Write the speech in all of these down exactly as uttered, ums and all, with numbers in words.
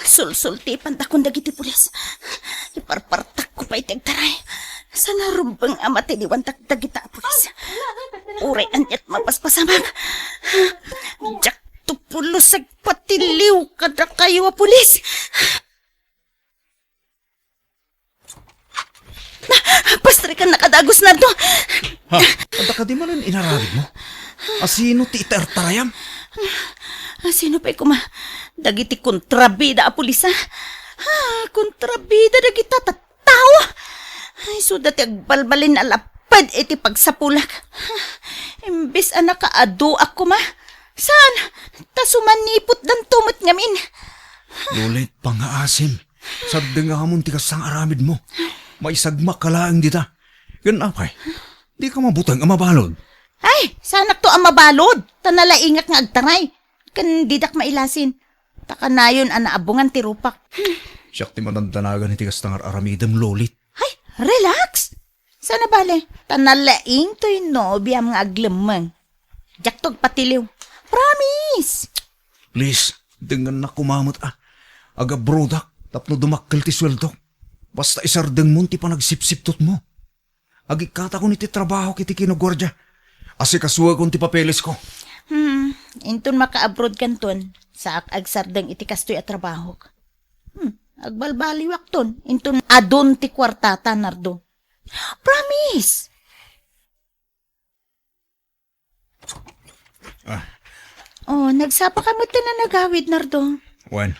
Sulsultipantakon dagiti pulis. Iparpartakko pay ti agtaray. Saan a rumbeng a matiliwantak dagita a pulis. Uray aniat mapaspasamak. Diakto pulos agpatiliw kadakayo a pulis. Pastrikannaka dagus, Nardo. Ha? Adda kadi manen inaramidmo? Asino ti itartarayam? Asino pay koma? Dagiti kontrabida a pulis, a? Ha, kontrabida dagita tattao. Ay, isuda ti agbalbalin a lapped iti pagsapulak. Imbes a nakaaduak koma. Saan? Ta sumanipotdanto met ngamin. Lolit, pangngaasim. Sardeng amon ti kasta nga aramidmo. Maisagmak ka laeng dita. Ken apay, dika mabuteng a mabalud. Ay, saanakto a mabalud, ta nalaingak nga agtaray. Ken didak mailasin. Ta kanayon a naabungan ti rupak. Siak ti madandanagan iti kasta nga ar-aramidem, Lolit. Ay, relax. Saan a bale, ta nalaing toy nobiam nga aglemmeng. Diakto agpatiliw. Promise! Please, dengngannak koma met a. Agabrodak tapno dumakkel ti sueldok. Basta isardengmon ti panagsipsiptutmo. Agikkatakon iti trabahok iti kinaguardia. Asikasuekon ti papelesko. Hmm, inton makaabroad kanton, saak agsardeng iti kastoy a trabahok. Hmm, agbalbaliwakton, inton adun ti kuartata, Nardo. Promise! Ah. Oh, nagsapa ka met ta nagawid, Nardo. Wen,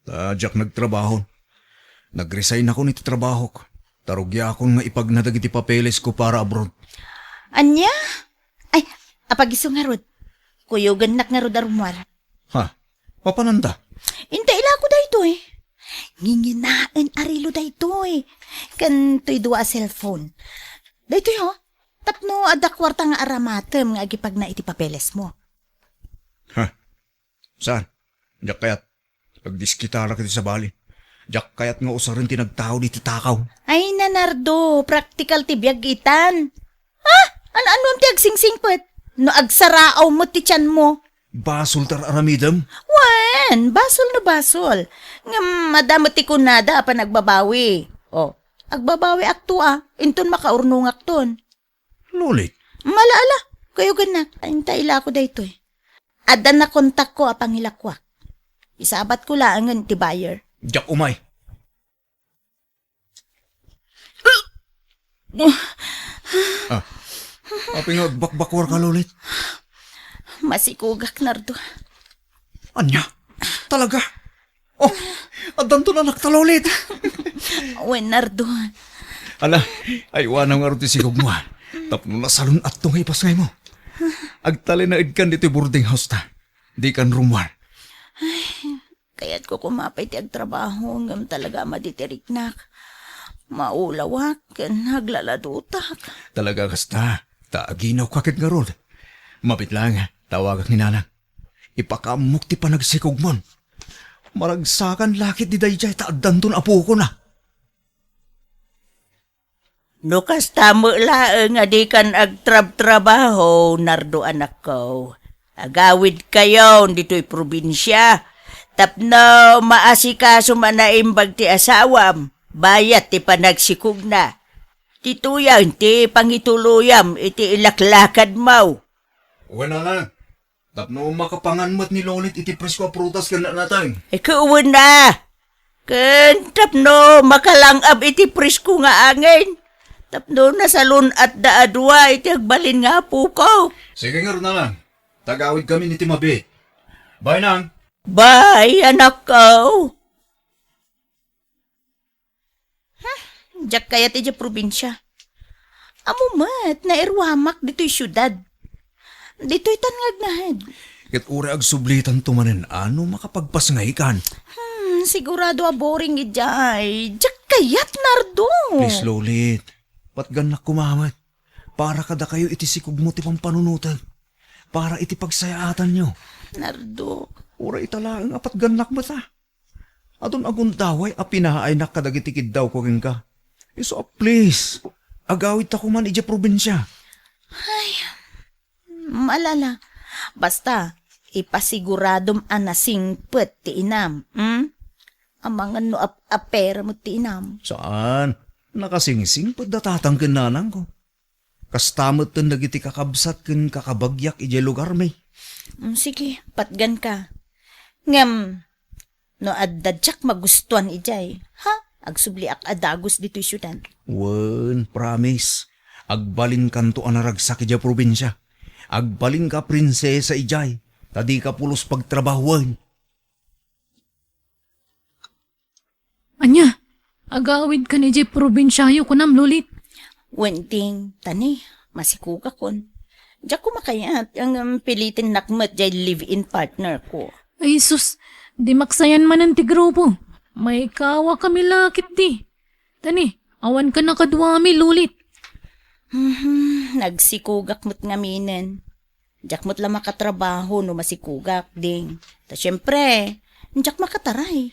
ta diak nagtrabaho. Nag-resignakon iti trabahok. Ta rugiakon nga ipagna dagiti papelesko para abroad. Ania? Ay, apagiso ngarud. Kuyogennak ngarud a rummuar. Ha? Mapananta? Inta ilako daytoy. Nginginaen a relo daytoy. Ken toy dua a cellphone. Daytoy, ho. Tapno adda kuarta nga aramatem nga agipagna iti papelesmo. Ha? Saan? Diak kayat. Agdiskitarak iti sabali. Diak kayat nga usaren ti nagtaud iti takaw. Ay, Nardo, praktikal ti biag itan. Ha? Ano-ano ti agsingsingpet? No agsaraaw met ti tianmo. Basol ti ar-aramidem? Wen, basol no basol. Ngem adda met ti kunada a panagbabawi. Oh, agbabawiakto a, inton makaurnongakton. Lolit. Mala, ala, kuyogennak, inta ilako daytoy. Adda nakontakko a pangilakoak. Isabatko laengen ti buyer. Diak umay. Ah, apay nga agbakbakuarka, Lolit? Masikogak, Nardo. Ania? Talaga? Oh, addanton anakta, Lolit. Wen, Nardo. Ala, aywanam ngarud ti sikogmo, a. Tapno nasalun-atto nga ipasngaymo. Agtalinaedkan ditoy boarding house ta. Dikan rummuar. Kayatko koma pay ti agtrabaho, ngem talaga a madi ti riknak. Maulawak ken aglaladutak. Talaga kasta, ta aginawka ket ngarud. Mabiit laeng, tawagak ni Nanang. Ipakaammok ti panagsikogmon. Maragsakan la ketdi daydiay ta addanton apokon a. No kasta met laeng a dikan agtrabtrabaho, Nardo anakko, agawidkayon ditoy probinsia tapno maasikasom a naimbag ti asawam bayat ti panagsikogna. Ditoyen ti pangituloyam iti ilaklakadmo. Wen, Nanang. Tapno makapangan met ni Lolit iti presko a prutas ken natnateng. Ikaw na! Ken tapno makalang-ab iti presko nga angin. Tapno nasalun-atda a dua iti agbalin nga apoko. Sige ngarud, Nanang. Tagawidkamin iti mabiit. Bye, Nang. Bye, anakko. Hmm, diak kayat idiay probinsia. Ammom met, nairuamak ditoy siudad. Ditoytan nga agnaed. Ket uray agsublitanto manen a no makapagpasngaykan. Hmm, sigurado a boring idiay. Diak kayat, Nardo. Please, Lolit. Patgannak koma met. Para kadakayo iti sikogmo ti pampanunotek. Para iti pagsayaatanyo. Nardo. Uray ita laeng a patgannak met a. Adun a gundaway a pinaaynak kadagiti kiddawko kenka. Isu a please, agawidta koman idiay probinsia. Ay, mala, ala. Basta, Ipasiguradomo a nasingpet ti inam, hmm? Amangan no ap-apera met ti inam. Saan? Nakasingsingpet da tatang ken nanangko. Kasta metten dagiti kakabsat ken kakabagyak idiay lugarmi. Mm, sige, patganka. Ngem, no adda diak magustuan idiay, ha? Agsubliak a dagus ditoy siudad. Wen, promise. Agbalinkanto a naragsak idiay probinsia. Agbalinka a prinsesa idiay, ta dika pulos pagtrabahoen. Ania? Agawidkan idiay probinsiayo, kunam, Lolit? Wen, Ding, tani, masikugakon. Diak koma kayat, ngem pilitennak met diay live-in partner ko. Ay, sus, di maksayan manen ti grupo. Maikawakami la ketdi. Tani, awankan a kaduami, Lolit. Mhm, nagsikugak met ngaminen. Diak met la makatrabaho no masikugak, Ding. Ta siempre, diak makataray.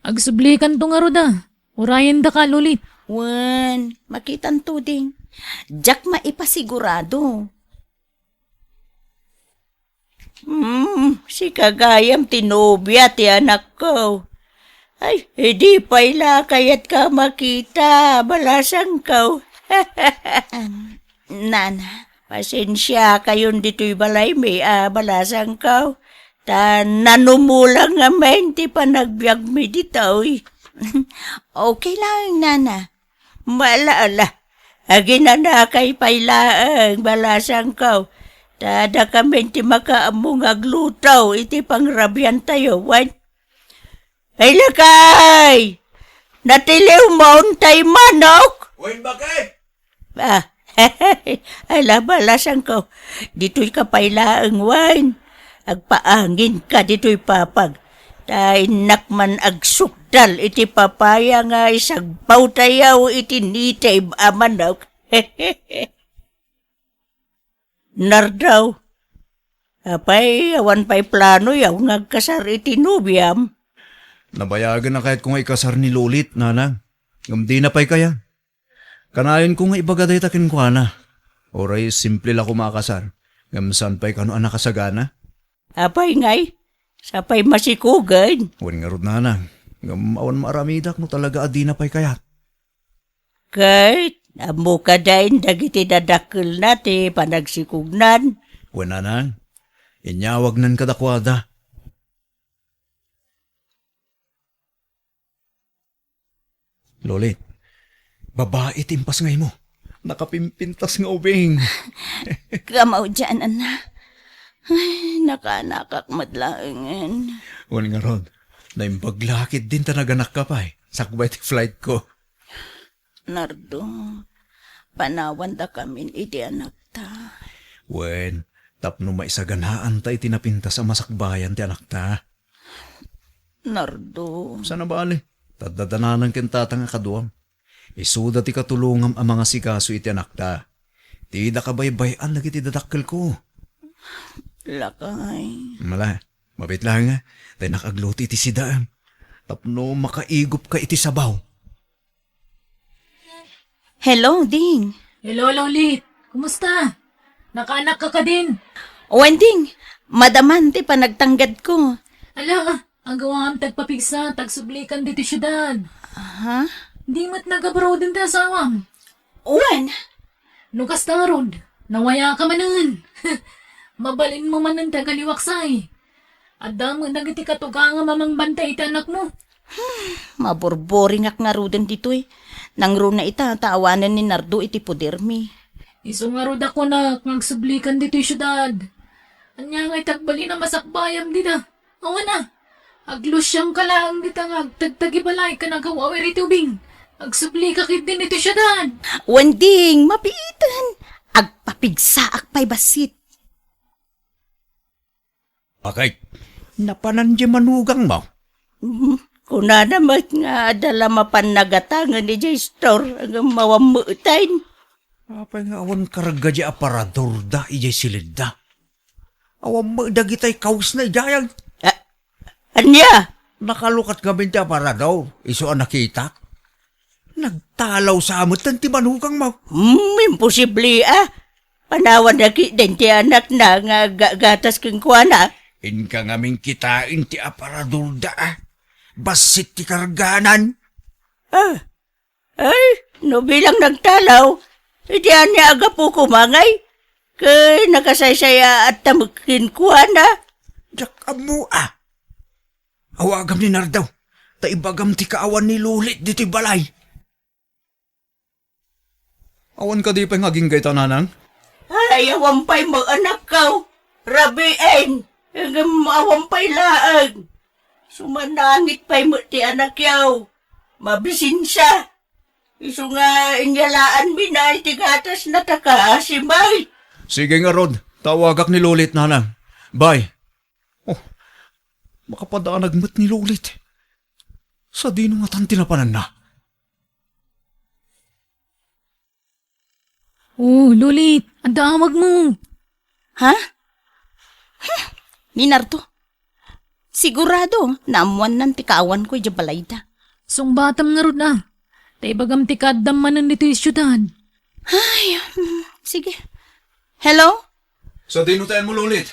Agsublikanto ngarud a. Urayendaka, Lolit. Wen, makitanto, Ding. Diak maipasigurado. Hmm, sika gayam ti nobia ti anakko. Ay, idi pay la kayatka makita, balasangko. Am, Nana. Pasensiakayon ditoy balaymi a balasangko. Ta nanumulang ngamin ti panagbiagmi ditoy. Okay lang, Nana. Ala, ala. Aginanakay pay laeng, balasangko. Ta dakamin ti makaammo nga agluto iti pangrabiantayo, wen? Ay, lakay! Natiliwmon tay manok? Wen, bakit? Ah, ala, balasangko. Ditoyka pay laeng, wen. Agpaanginka ditoy papag. Ta innak man agsukdal iti papaya nga isagbaw tayo iti native a manok. Nardo, apay, awan pay planoyo nga agkasar iti nobiam? Nabayagen a kayatko nga ikasar ni Lolit, Nanang. Ngem dina pay kayat. Kanayonko nga ibaga dayta kenkuana. Uray simple la koma a kasar, ngem saan pay kano a nakasagana? Apay ngay? Sapay masikugen? Wen ngarud, Nanang. Ngem awan maaramidak no talaga a dina pay kayat. Ket, ammo kadi dagiti dadakkelna ti panagsikugnan? Wen, Nanang. Inyawagnan kadakuada. Lolit, babai ti impasngaymo. Nakapimpintas nga ubing. Kamaudian, anna. Ay, nakaanakak met laengen. Wen ngarud, naimbag la ketdin ta naganakka pay, sakbay ti flightko. Nardo, panawandakamin iti anakta. Wen, tapno maisaganaanta iti napintas a masakbayan ti anakta. Nardo. Saan a bale, ta adda da nanang ken tatang a kaduam. Isuda ti katulongam a mangasikaso iti anakta. Ti dakabaybay-an dagiti dadakkelko. Lakay. Mala, mabit laeng, ta innak agluto iti sidaem. Tapno makaigupka iti sabaw. Hello, Ding. Hello, Lolit. Kumusta? Nakaanakka kadin? Wen, Ding. Madaman ti panagtanggadko. Ala, agawam ti agpapigsa, ta agsublikan ditoy siudad. Aha? Di met nag-abroaden ti asawam? Wen. No kasta ngarud, nawayaka manen. Mabalinmo manen ti agaliwaksay. Adda met dagiti katugangam a mangbantay iti anakmo. Hmm, maburburingak ngaruden ditoy. Nangruna ita ta awanen ni Nardo iti podermi. Isu ngarud a kunak nga agsublikan ditoy siudad. Ania ngay ti agbalin a masakbayam dita? Awan a. Aglusiangka laeng dita nga agtagtagibalay ken agaw-awir iti ubing. Agsublika ketdin iti siudad. Wen, Ding, mabiiten. Agpapigsaak pay bassit. Bakit? Napanan diay manugangmo? Hmm, kunana met nga adda la mapan nagatangen idiay store, ngem awan met. Apay nga awan karga diay aparadorda idiay silidda? Awan met dagitay kawesna idiay. Ah, ania? Nakalukat ngamin ti aparador, isu a nakitak. Nagtalaw sa metten ti manugangmo. Hmm, imposible, ah. Panawanna ketdin ti anakna nga aggagatas kenkuana. Inka ngamin kitaen ti aparadorda, a. Bassit ti karganan. Ah, ay, no bilang nagtalaw, idi ania a gapu koma ngay, ket nakasaysayaat ta met kenkuana. Diak ammo, a. Awagam ni Nardo, ta ibagam ti kaawan ni Lolit ditoy balay. Awan kadi pay nga agingga ita, nanang? Ay, awan pay met, anakko. Rabiin, ngem awan pay laeng. Sumanangit pay met ti anakyo. Mabisinsia. Isu nga inyalaanmi na iti gatasna ta kaasi met. Sige ngarud, tawagak ni Lolit, nanang. Bye. Oh, makapadanag met ni Lolit. Sadino ngatan ti napananna? Oh, Lolit, adda awagmo. Ha? Hmm, ni Nardo. Sigurado, naammoanna ti kaawanko idiay balayda. Sungbatam ngarud, a. Ta ibagam ti kaaddam manen ditoy siudad. Ay, hmm, sige. Hello? Sadino ti ayanmo, Lolit?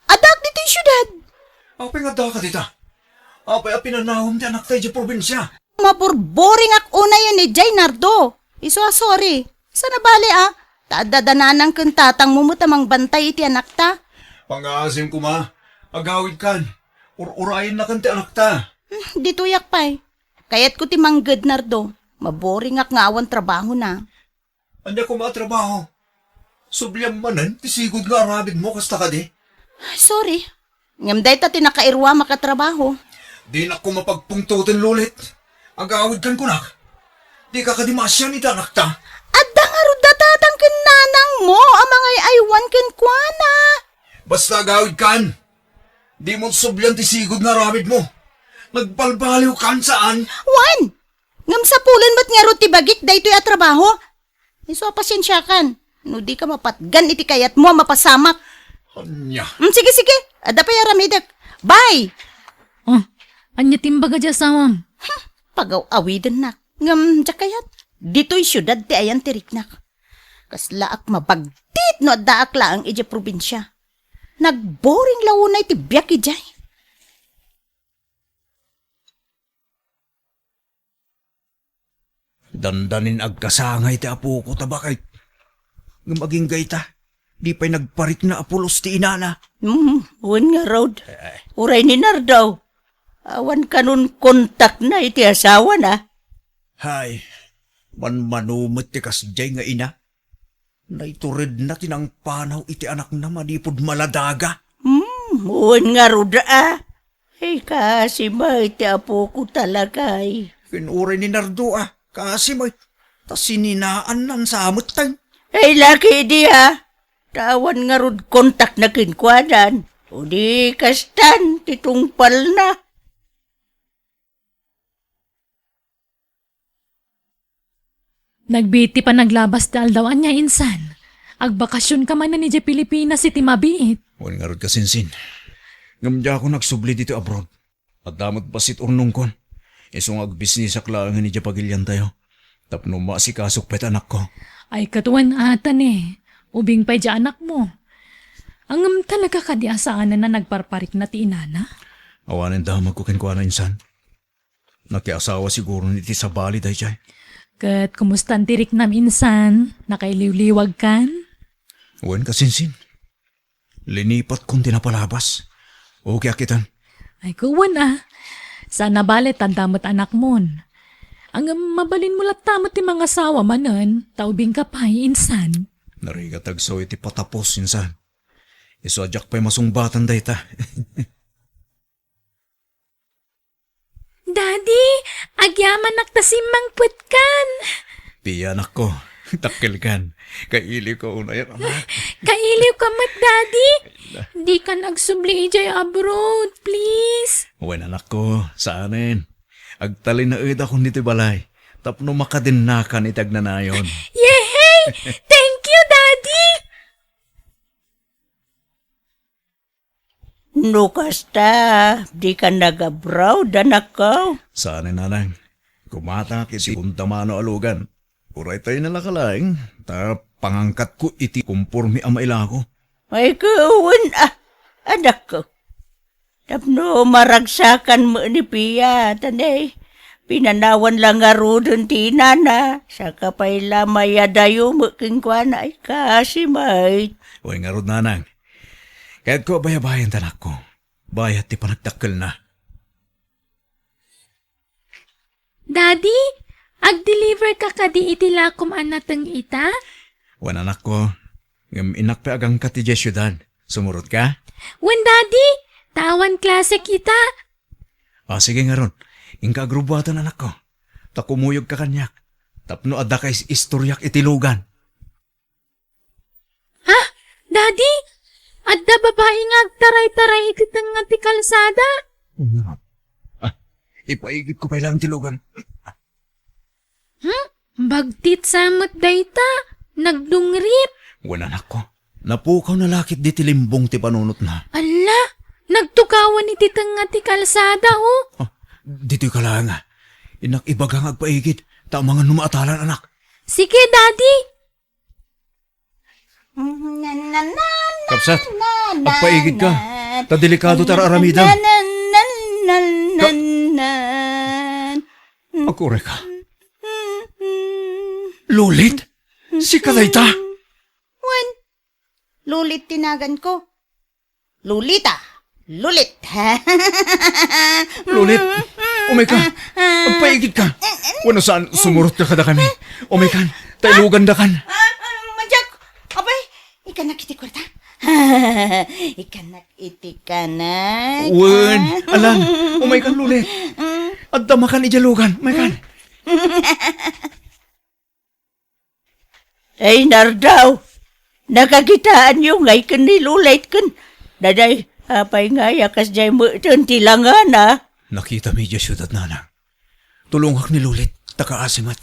Addaak ditoy siudad. Apay nga addaka dita? Apay a pinanawem ti anakta idiay probinsia? Maburburingak unayen idiay, Nardo. Isu a sorry. Saan a bale, a. Ta adda da nanang ken tatangmo met a mangbantay iti anakta. Pangngaasim koma. Agawidkan. Ur-urayennakan ti anakta. Hmm, ditoyak pay. Kayatko ti mangged, Nardo. Maburingak nga awan trabahona. Ania koma a trabaho? Subliam manen ti sigud nga aramidmo kasta kadi? Sorry. Ngem dayta ti nakairuamak a trabaho. Dinak koma pagpungtoten, Lolit. Agawidkan kunak. Dika kadi maasian iti anakta? Adda ngarud da tatang ken nanangmo a mangay-aywan kenkuana. Basta agawidkan. Dimo sublian ti sigud nga aramidmo. Nagbalbaliwkan, saan? Wen! Ngem sapulen met ngarud ti bagik daytoy a trabaho. Isu a pasiensiakan. No dika mapatgan iti kayatmo a mapasamak. Ania? Mm, sige, sige. Adda pay aramidek. Bye! Oh, ania ti imbaga ti asawam? Hmm, pagaw-awidennak. Ngem, diak kayat. Ditoy siudad ti ayan ti riknak. Kaslaak mabagtit no addaak laeng idiay probinsia. Nagboring la unay ti biag idiay. Dandanin agkasangay ti apoko ta baket. Ngem agingga ita, di pay nagparikna a pulos ti inana. Hmm, wen ngarud. Eh. Uray ni Nardo. Awan kanon kontakna iti asawana. Hay, manmano met ti kasdiay nga ina. Naituredna ti nangpanaw iti anakna manipud maladaga. Hmm, wen ngarud a. Ay, kaasi met ti apoko ta lakay. Ken uray ni Nardo a, kaasi met. Ta sininaannan sa metten. Ay, laki idi a. Ta awan ngarud kontakna kenkuanan. O di kastan ti tungpalna. Nagbiit ti panaglabas ti aldaw ania insan. Agbakasionka manen idiay Pilipinas iti mabiit. Wen ngarud, kasinsin. Ngem diakon agsubli ditoy abroad. Adda met bassit urnongkon. Isu nga agbisnisak laengen idiay pagiliantayo. Tapno maasikasok pay ti anakko. Ay, ket wen a, ta ne. Ubing pay diay anakmo. Ngem talaga kadi a saanen a nagparparikna ti inana? Awanen damagko kenkuana insan. Nakiasawa siguro iti sabali daydiay. Ket kumustan ti riknam insan? Nakailiwliwagkan? Wen, kasinsin. Linipatkon ti napalabas. Okay a kitan. Ay, kuwan a. Saan a bale ta adda met anakmon. Ngem mabalinmo latta met ti mangasawa manen, ta ubingka pay insan. Narigat agsaw iti patapos insan. Isu a diak pay masungbatan dayta. Daddy, agyamanak ta simmangpetkan. Pia, anakko, dakkelkan. Kailiwka unay, ama. Kailiwka met, Daddy. Dikan agsubli idiay abroad, please. Wen, anakko, saanen. Agtalinaedakon ditoy balay tapno makadennakan iti agnanayon. Yehey! Thank you, Daddy! No kasta, dika nag-abroad, anakko? Saan, nanang. Kumatangak iti segunda mano a lugan. Uray tayo na laka laeng, ta pangangkatko iti komporme a mailako. Ay, kawan, ah, anakko. Tapno maragsakan met ni Pia, tanay, pinanawan la ngaruden ti inana, saka pay la mayadayo met kenkuana, ay, kasi may. Uy, ngarud, nanang. Kayatko a bayabayan ti anakko. Bayat ti panagdakkelna. Daddy, ag-deliver ka kadi iti lakom a nateng ita? Wen, anakko, ngem innak pay agangka ti diay siudad. Sumurot ka? Wen, Daddy, ta awan klasek ita. Ah, sige ngarud. Inka agrubuaten, anakko. Ta kumuyogka kaniak. Tapno adda ka is-istoriak iti lugan. Ha? Daddy? Adda babai nga agtaray-taray iti tengnga ti kalsada? Ah, ipaigidko pay laeng ti lugan. Hmm? Bagtit sa met dayta. Nagdungrit. Wen, anakko. Napukawna la ketdi ti limbong ti panunotna. Alla, nagtukawan iti tengnga ti kalsada, oh. Ah, ditoyka laeng, ah. Innak ibaga nga agpaigid, ta amangan no maatalan, anak. Sige, Daddy. Kabsat, agpaigidka. Ta delikado ti ar-aramidem. Ka-, agkureka. Lulit? Sika dayta? Wen, Lulit ti naganko. Lolita. Lulit. Lulit, umayka. Agpaigidka. Wenno saan, sumurotka kadakami. Umaykan, ta ilugandakan. Ah, ah, madiak. Apay, ikkannak iti kuarta. Ikkannak iti kanag. Wen, ah. Alan, umaykan, Lulit. Mm. Adda makan idiay lugan, umaykan. Ay, Nardaw! Nakakitaanyo ngay ken ni Lulit ken daday, apay ngay a kasdiay met ti langana? Nakitami idiay siudad, nanang. Tulongak ni Lulit, ta kaasi met.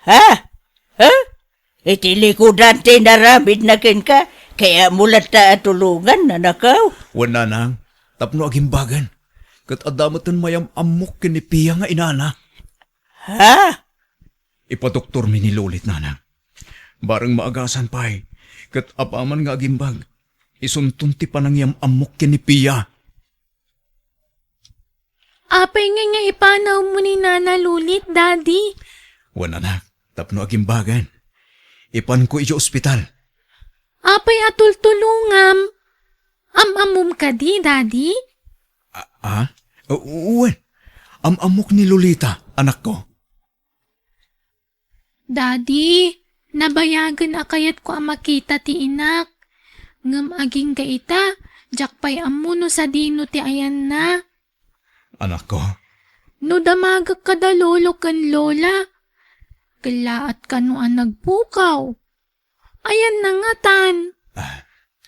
Ha? Ha? Iti likudan ti inaramidna kenka, kayatmo latta a tulongan, anakko? Wen, nanang, tapno agimbagen. Ket adda met ti mayam-ammok ken ni Pia nga inana. Ha? Ipadoktormi ni Lulit, nanang. Bareng maagasan pay, ket apaman nga agimbag, isunton ti panangiyam-ammok ken ni Pia. Apay ngay nga ipanawmo ni Nana Lulit, Daddy? Wen, anak, tapno agimbagen. Ipanko idiay ospital. Apay a tultulongam? Am-ammom kadi, Daddy? A-, a? U-, wen. Am-ammok ni Lolita, anakko. Daddy, nabayagen a kayatko a makita ti inak. Ngem agingga ita, diak pay ammo no sadino ti ayanna. Anakko. No damagek kada lolo ken lola, kellaat kano a nagpukaw. Ayanna ngatan. Ah,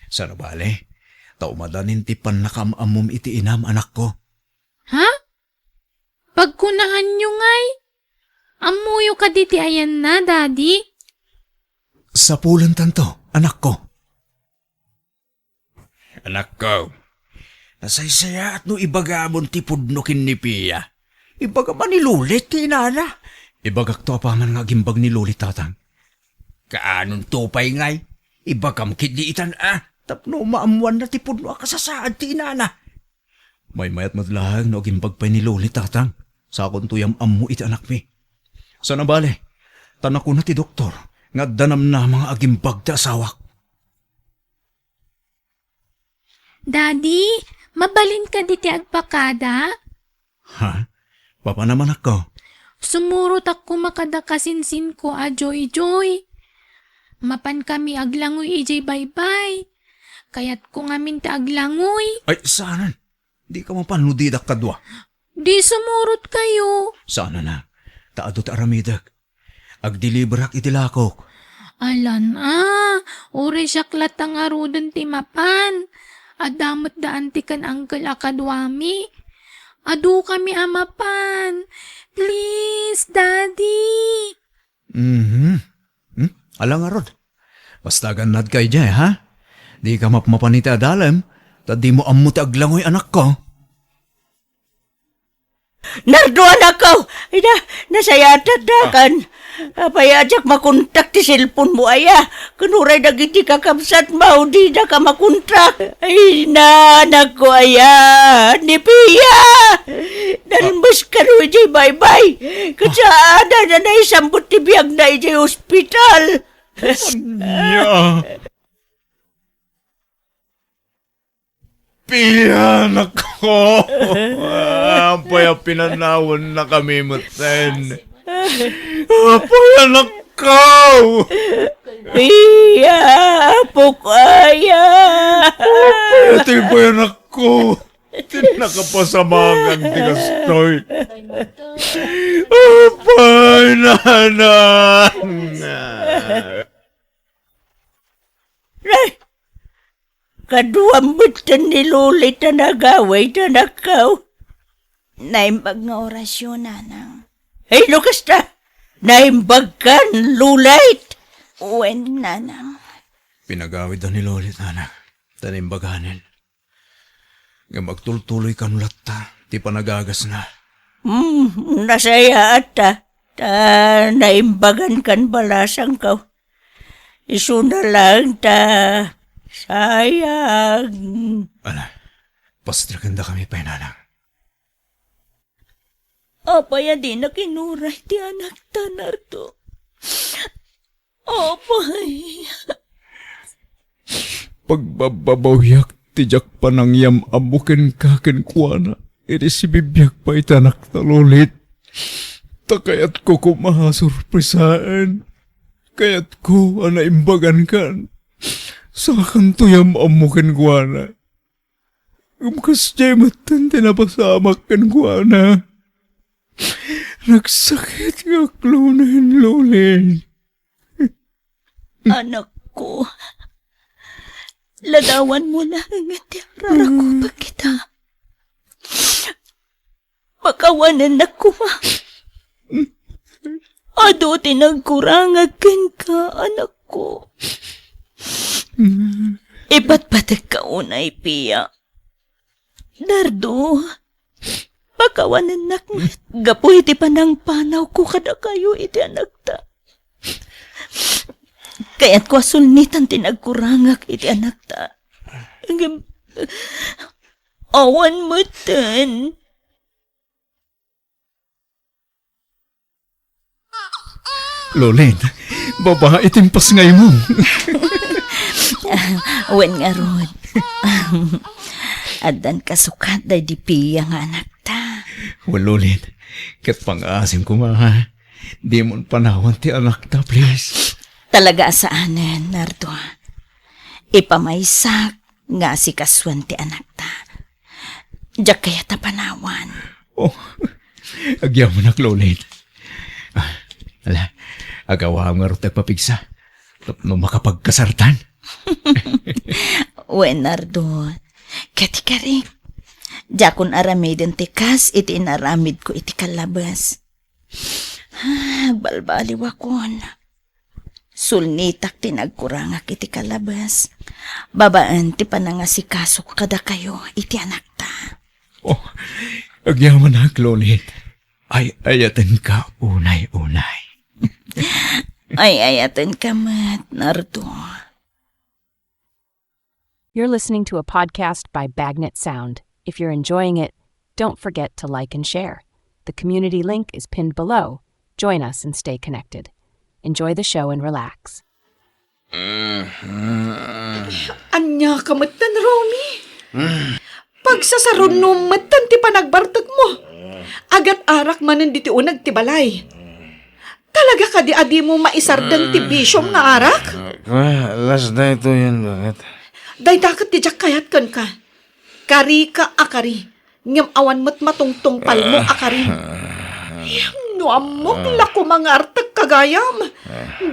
saan a bale, ta umadanin ti pannakaam-ammom iti inam, anakko. Ha? Pagkunaanyo ngay? Ammoyo kadi ti ayanna, Daddy? Sapulentanto, anakko. Anakko, nasaysayaat no ibagamon ti pudno ken ni Pia. Ibagam a ni Lolit ti inana. Ibagakto apaman nga agimbag ni Lolit, tatang. Kaanonto pay ngay? Ibagam ketdi itan a, tapno maammoanna ti pudno a kasasaad ti inana. Maymayat met laeng no agimbag pay ni Lolit, tatang. Sakonto yam-ammo iti anakmi. Saan a bale, ta nakuna ti doktor nga adda namnama nga agimbag ti asawak. Daddy, mabalin kadi ti agpakada? Ha? Papanam, anakko? Sumurotak koma kadakasinsinko a Joy-Joy. Mapankami aglangoy idiay baybay. Kayatko ngamin ti aglangoy. Ay, saanen. Dika mapan no didak kadua. Di sumurotkayo. Saanen a. Ta adu ti aramidek. Agdeliberak iti lakok. Alan a, uray siak latta ngaruden ti mapan. Adda met da anti ken angkel a kaduami. Adukami a mapan. Please, Daddy. Mhm. Hmm? Ala ngarud. Basta agannadka idiay, ha? Dika mapmapan iti adalem, ta dimo ammo ti aglangoy, anakko. Nardo, anakko! Ay na, nasayaatanka. Apay a diak makontak ti cellphone mo aya? Ken uray dagiti kakabsat mo, didaka makontak. Ay na, anakko aya, ni Pia! Nalmes kano idiay baybay. Ket saan a naisambot ti biagna idiay ospital. Ania? Pia, anakko! Apay a pinanawannakami metten? Apay, anakko! Pia, apok aya! Apay, ati pay, anakko! Ti nakapasamak ti kastoy. Apay, nanang! Ay! Kaduam metten ni Lolit a nagawid, anakko. Naimbag nga orasyon, nanang. Ay, no kasta? Naimbagkan, Lolit? Wen, nanang. Pinagawidda ni Lolit, nanang. Ta naimbaganen. Ngem agtultuloy kano latta ti panagagasna. Hmm, nasayaat ta, ta naimbagan kan balasangko. Isuna laeng ta, sayang. Ala, pastrekendakami pay, nanang. Apay a dinak inuray ti anakta, Nardo? Apay. Pagbabbabawiak ti diak panangyam-ammo kenka kenkuana idi sibibiag pay ti anakta, Lolit. Ta kayatko koma a sorpresaen. Kayatko a naimbagankan. Saakanto yam-ammo kenkuana. Ngem kasdiay metten ti napasamak kenkuana. Nagsakit nga aklonen, Lolit. Anakko, ladawanmo laeng ti arakup kita. Pakawanennak koma. Adu ti nagkurangak kenka, anakko. Ipatpatekka unay, Pia. Nardo, pakawanennak met gapu iti panangpanawko kadakayo iti anakta. Kayatko a sulnitan ti nagkurangak iti anakta. Ngem, awan metten. Lolit, babai ti impasngaymo. Wen ngarud. Addan kasukat daydi Pia nga anakta. Wen, Lolit, ket pangaasim koma, ha? Dimon panawan ti anakta, please. Talaga a saanen, Nardo. Ipamaysak nga asikasuen ti anakta. Diak kayat a panawan. Oh, agyamanak, Lolit. Ah, ala, agawaam ngarud ti agpapigsa tapno makapagkasartan. Wen, Nardo, ket ikarik, diakon aramiden ti kas iti inaramidko iti kallabes. Ah, agbalbaliwakon. Sulnitak ti nagkurangak iti kallabes, babaen ti panangasikasok kadakayo iti anakta. Oh, agyamanak, Lolit. Ay-ayatenka unay-unay. Ay-ayatenka met, Nardo. You're listening to a podcast by Bagnet Sound. If you're enjoying it, don't forget to like and share. The community link is pinned below. Join us and stay connected. Enjoy the show and relax. Ania ka metten, Romy? Pagsasarunom metten ti panagbartekmo. Agat-arak manen ditoy uneg ti balay. Talaga kadi a dimo maisardeng ti bisiom nga arak? Ah, las daytoyen, baket. Dayta ket ti diak kayat kenka. Karika a kari, ngem awan met matungtungpalmo a kari. Ngem no ammok la koma nga artekka gayam,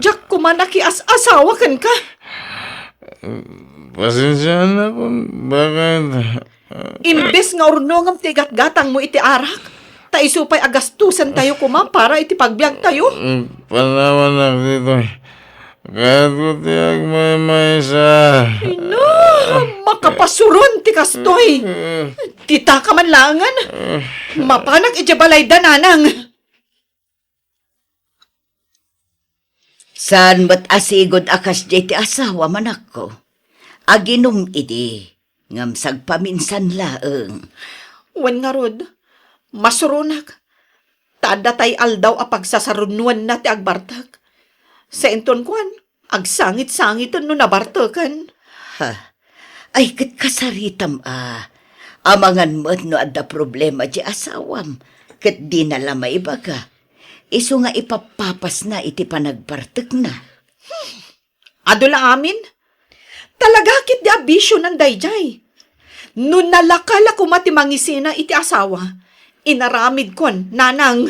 diak koma nakias-asawa kenka. Pasensiaanakon, baket. Imbes nga urnongem ti gatgatangmo iti arak, ta isu pay a gastusantayo koma para iti pagbiagtayo. Mm, panawanak ditoy. Kayatko ti agmaymaysa. Ay, no! Makapasuron ti kastoy! Dita ka man laengen! Mapanak idiay balayda, nanang! Saan met a sigud a kasdiay ti asawam, anakko. Aginum idi, ngem sagpaminsan laeng. Wen ngarud, masuronak. Ta adda tay aldaw a pagsasarunoenna ti agbartek. Sainton kuan, agsangit-sangiten no nabarteken. Ha? Ay, ket kasaritam a. Amangan met no adda problema ti asawam, ket dina la maibaga. Isu nga ipappapasna iti panagbartekna. Adu la amin? Talaga ket di a bisionan daydiay. No nalaka la koma ti mangisina iti asawa, inaramidkon, nanang.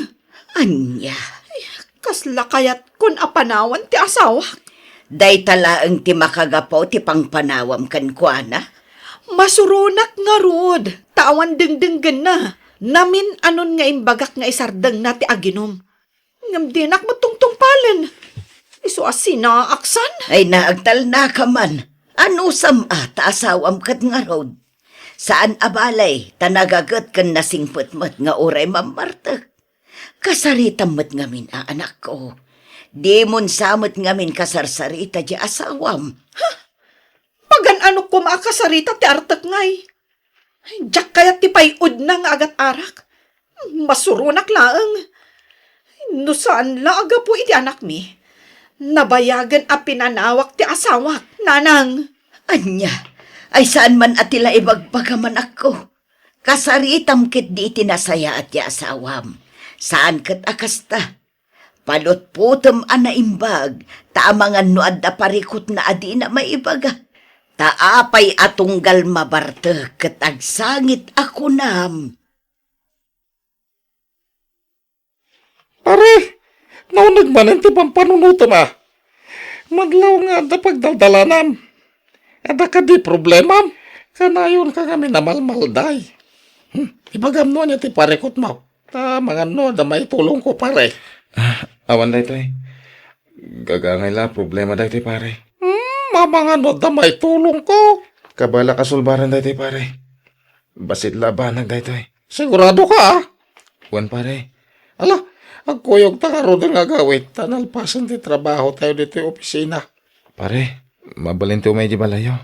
Ania? Ay, kasla kayatkon a panawan ti asawak. Dayta laeng ti makagapu ti pangpanawam kenkuana? Masuronak ngarud, ta awan dengdenggenna. Namin-anon nga imbagak nga isardengna ti aginum. Ngem dinak met tungtungpalen. Isu a sinaaksan. Ay, naagtalnaka man. Anusam a ta asawam ket ngarud? Saan a balay, ta nagaget ken nasingpet met nga uray mammartek. Kasaritam met ngamin a anakko. Dimon sa met ngamin kasarsarita ti asawam. Ha? Magan-anok koma a kasarita ti artek ngay. Ay, diak kayat ti pay-odna nga agat-arak. Masuronak laeng. No saan la a gapu iti anakmi, nabayagen a pinanawak ti asawak, nanang. Ania? Ay, saan man a ti la ibagbagam, anakko. Kasaritam ketdi iti nasayaat ti asawam. Saan ket a kasta. Palutpotem a naimbag, ta amangan no adda parikutna a dina maibaga. Ta apay a tunggal mabartek ket agsangit a kunam? Pare, nauneg manen ti pampanunotem a. Madlaw nga adda pagdaldalanam. Adda kadi problemam? Kanayon ka ngamin a malmalday. Hmm, ibagam no ania ti parikutmo. Ta amangan no adda maitulongko, pare. Ah, awan daytoy. Gagangay la problema daytoy, pare. Hmm, amangan no adda maitulongko. Kabalak a sulbaren daytoy, pare. Bassit la a banag daytoy. Sigurado ka, ah? Wen, pare. Ala, agkuyogta ngaruden nga agawid, ta nalpasen ti trabahotayo ditoy opisina. Pare, mabalinti umay idiay balayyo.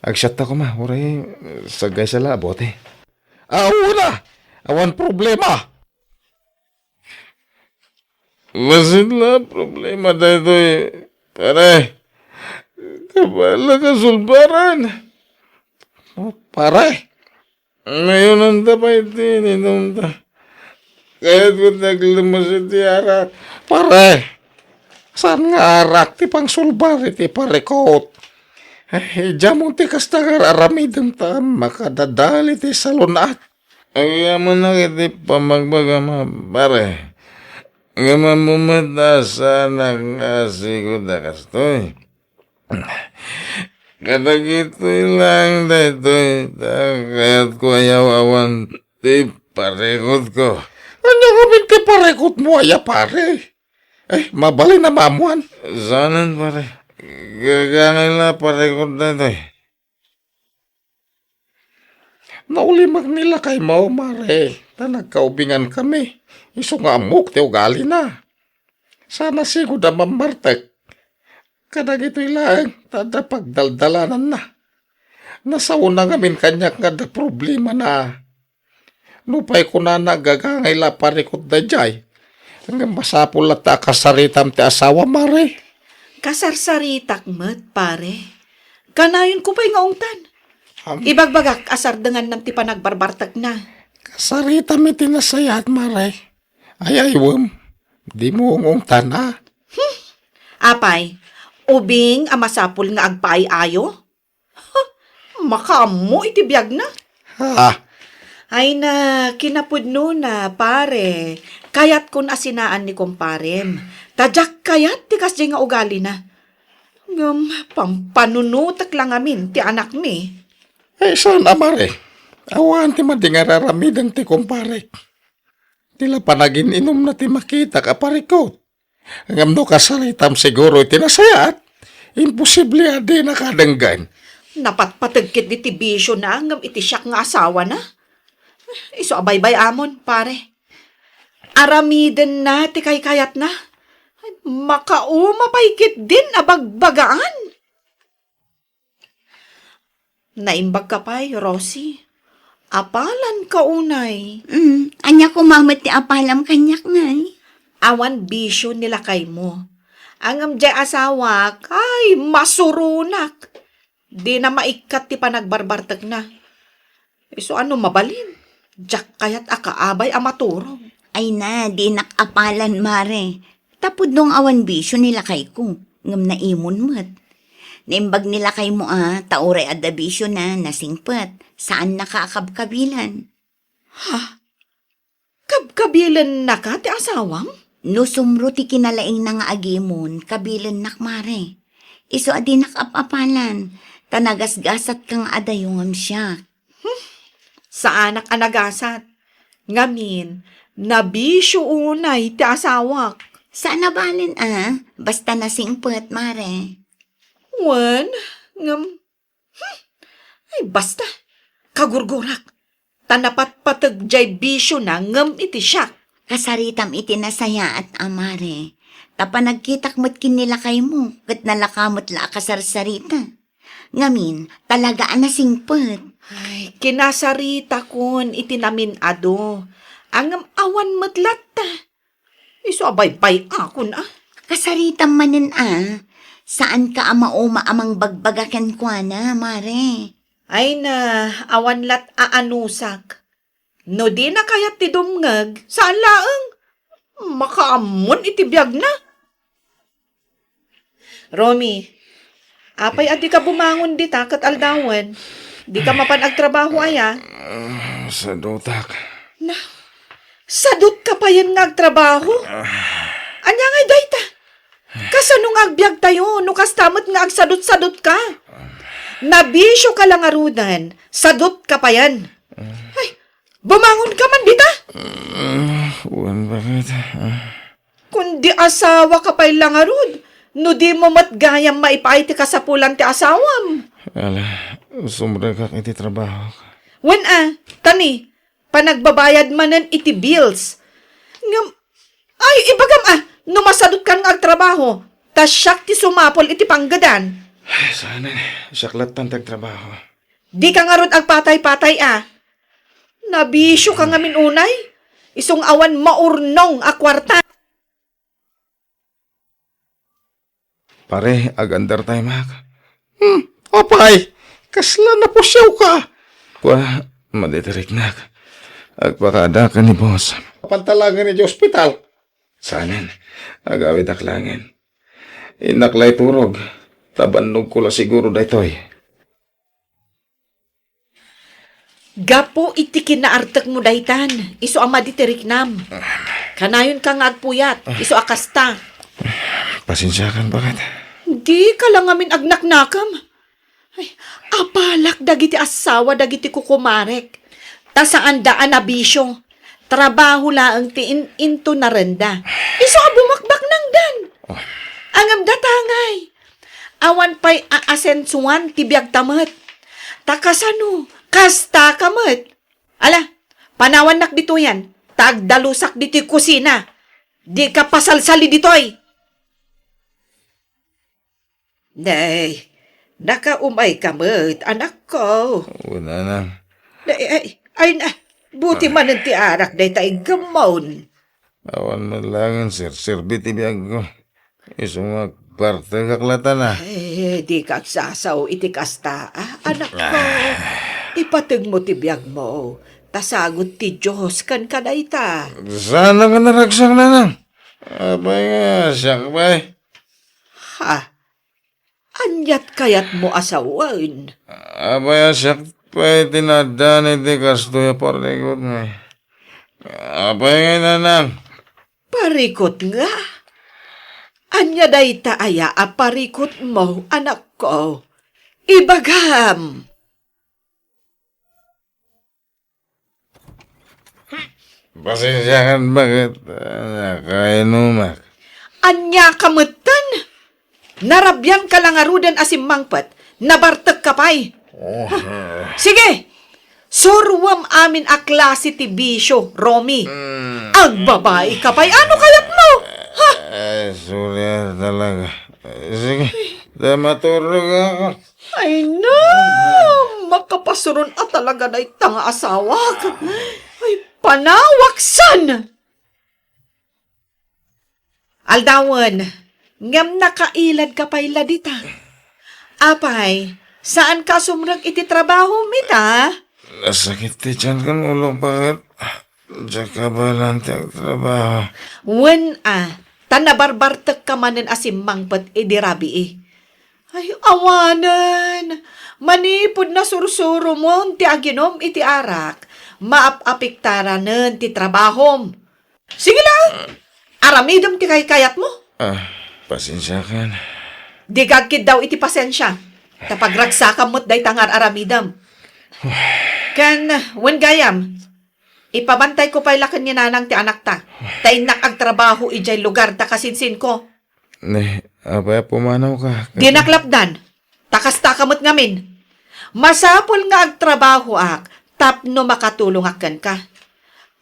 Agsiatta koma, uray saggaysa la a bote. Ah, wen a! Awan problema! Bassit la a problema daytoy, pare. Kabalak a sulbaren. Oh, pare. Mayunanta pay ti ininomta. Kayatko ti aglemes iti arak. Pare, saan nga arak ti pangsulbar iti parikut? Ay, diamon ti kasta nga aramidem ta makadadal iti salun-at. Agyamanak iti pammagbagam, pare. Ngem ammom met a saanak nga asigud a kastoy. Kadagitoy laeng daytoy, ta kayatko a yaw-awan ti parikutko. Ania ngamin ti parikutmo aya, pare? Eh, mabalin a maammoan. Saanen, pare. Gagangay la a parikut daytoy. Naulimek ni lakaymo, mare, ta nagkaubingankami. Isu nga ammok ti ugalina. Saan a sigud a mammartek. Kadagitoy laeng, ta adda pagdaldalananna. Nasaona ngamin kaniak nga adda problemana. Nupay kunana, gagangay la a parikut daydiay. Ngem masapul latta a kasaritam ti asawa, mare. Kasarsaritak met, pare. Kanayonko pay nga ungtan. Am- Ibagbagak a sardengannam ti panagbarbartekna. Kasaritam iti nasayaat, mare. Ay-aywem, dimo ung-ungtan, a? Hmm. Apay, ubing a masapul nga agpaay-ayo? Huh, makaammo iti biagna. Ha? Ay na, kinapudnona, pare, kayatkon a sinaan ni kumparem. Ta diak kayat ti kasdiay nga ugalina. Ngem, pampanunotek la ngamin ti anakmi. Eh, saan a, mare? Awan ti madi nga ar-aramiden ti kumparek. Ti la panagin-inumna ti makitak a parikut. Ngem no kasaritam siguro iti nasayaat, imposible a dinaka denggen. Napatpateg ketdi ti bisiona ngem iti siak nga asawana. Isu a baybay-amon, pare. Aramidenna ti kaykayatna. Ay, makauma pay ketdin a bagbagaan. Naimbagka pay, Rosie. Apalanka unay. Mm, ania koma met ti apalam kaniak, ngay? Awan bisio ni lakaymo. Ngem diay asawak, ay, masuronak. Dina maikkat ti panagbarbartekna. Isu a no mabalin, diak kayat a kaabay a maturog. Ay na, dinak apalan, mare. Ta pudno nga awan bisio ni lakayko, ngem naimon met. Naimbag ni lakaymo a, ta uray adda bisiona, nasingpet, saannaka a kabkabilan. Ha? Kabkabilennaka ti asawam? No sumro ti kinalaingna nga agimon, kabilennak, mare. Isu a dinak ap-apalan, ta nagasgasatka nga adayo ngem siak. Hmm, saanak a nagasat. Ngamin, nabisio unay ti asawak. Saan a balen a, basta nasingpet, mare. Wen, ngem, hmm, ay, basta, kagurgurak. Ta napatpateg diay bisiona ngem iti siak. Kasaritam iti nasayaat a, mare. Ta panagkitak met ken ni lakaymo, ket nalaka met la a kasarsarita. Ngamin, talaga a nasingpet. Ay, kinasaritakon iti namin-adu. Ngem awan met latta. Isu a baybay-akon a. Kasaritam manen a, saanka a mauma a mangbagbaga kenkuana, mare. Ay na, awan lat a anusak. No dina kayat ti dumngeg, saan laeng. Makaammon iti biagna. Romy, apay a dika bumangon dita ket aldawen? Dika mapan agtrabaho aya? Ah, sadutak. Na, sadutka payen nga agtrabaho? Ah. Ania ngay dayta? Kasano nga agbiagtayo no kasta met nga agsadutsadutka? Nabisioka la ngaruden, sadutka payen. Ay, bumangonka man dita? Ah, wen, bakit? Ah. Kundi asawaka pay la ngarud, no dimo met gayam maipaay ti kasapulan ti asawam. Ala, sumrekak iti trabaho. Wen a, tani, panagbabayad manen iti bills. Ngem, ay, ibagam a, no masadutkan nga agtrabaho, ta siak ti sumapul iti panggedan. Ay, saanen, siak lattan ti agtrabaho. Dika ngarud agpatay-patay a. Nabisioka ngamin unay, isu nga awan maurnong a kuarta. Pare, agandar tayo, Mac. Hmm, apay, kasla napusiawka? Kua, madi ti riknak. Agpakaadak ken ni boss. Pantalagan iti ospital. Saanen, agawidak laengen. Innak la iturog, ta bannogko la siguro daytoy. Gapu iti kinaartekmo daytan, isu a madi ti riknam. Kanayonka nga agpuyat, isu a kasta. Pasensiakan, baket. Dika la ngamin agnaknakam. Ay, apalak dagiti asawa dagiti kukumarek. Ta saanda a nabisio. Trabaho laeng ti in-, intunarenda. Isu a bumakbaknangdan. Oh. Ngem datangay. Awan pay aasensuan ti biagta met. Ta kasano, kastaka met. Ala, panawannak ditoyen, ta agdalusak ditoy kusina. Dika pasalsali ditoy. Nay, nakaumayka met, anakko. Wen, nanang. Nay, ay, ay na, buti manen ti arak dayta iggemmon. Awan met laengen serserbi ti biagko. Isu nga agpartegak lattan a. Eh, dika agsasao iti kasta, a, anakko. Ah. Ipategmo ti biagmo, ta sagut ti Dios kenka dayta. Saan a nga naragsak, nanang? Apay nga, siak pay. Ha? Aniat kayatmo a sawen? Apay a siak pay ti naaddaan iti kastoy a parikut ngay. Apay ngay, nanang? Parikut nga? Ania dayta aya a parikutmo, anakko? Ibagam! Pasensiakan, baket, ah, nakainumak. Ania ka metten? Narabian ka la ngaruden a simmangpet, nabartek ka pay. Sige, suroem amin a klase ti bisio, Romy. Agbabai ka pay, ano kayat mo? Ha? Ay, sorry, ah, talaga. Sige, ta maturog ako. Ay, no! Makapasuron a talaga dayta nga asawak. Ay, panawaksan! Aldawen, ngem nakailad ka pay la dita. Apay, saan ka sumrek iti trabaho, mita? Nasakit ti tiyan ken ulo, bakit? Diak kabaelan ti agtrabaho. Wen a, ta nabarbartek ka manen a simmangpet idi rabii. Ay, awanen! Manipud nasursuromon ti aginom iti arak, maap-apektaranen ti trabahom. Sige la! Aramidem ti kaykayatmo. Ah, pasensiakan. Di ka agkiddaw iti pasensia. Ta pagragsakam met dayta nga ar-aramidem. Ken, wen gayam, ipabantayko pay la ken ni nanang ti anakta. Ta innak agtrabaho idiay lugar ta kasinsinko. Ne, apay a pumanawka? Dinak lapdan. Ta kastaka met ngamin. Masapul nga agtrabahoak tapno makatulongak kenka.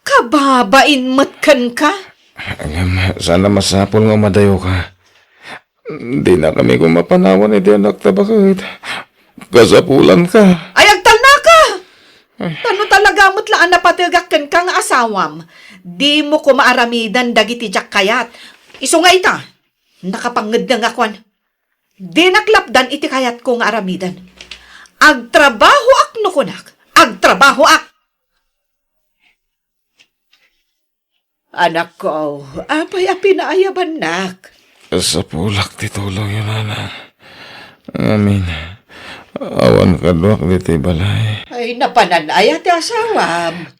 Kababain met kenka. Ngem, saan a masapul nga umadayoka. Dinakami koma panawan iti anakta, baket. Kasapulanka. Ay, agtalnaka! Ay. Ta no talaga met la a napategak kenka nga asawam, dimo koma aramiden dagiti diak kayat. Isu nga ita, nakapangngednengak. Dinak lapdan iti kayatko nga aramiden. Agtrabahoak no kunak, agtrabahoak! Anakko, apay a pinaayabannak? Sapulak ti tulongyo, nanang. Ngamin, awan kaduak ditoy balay. Ay, napanan aya ti asawam?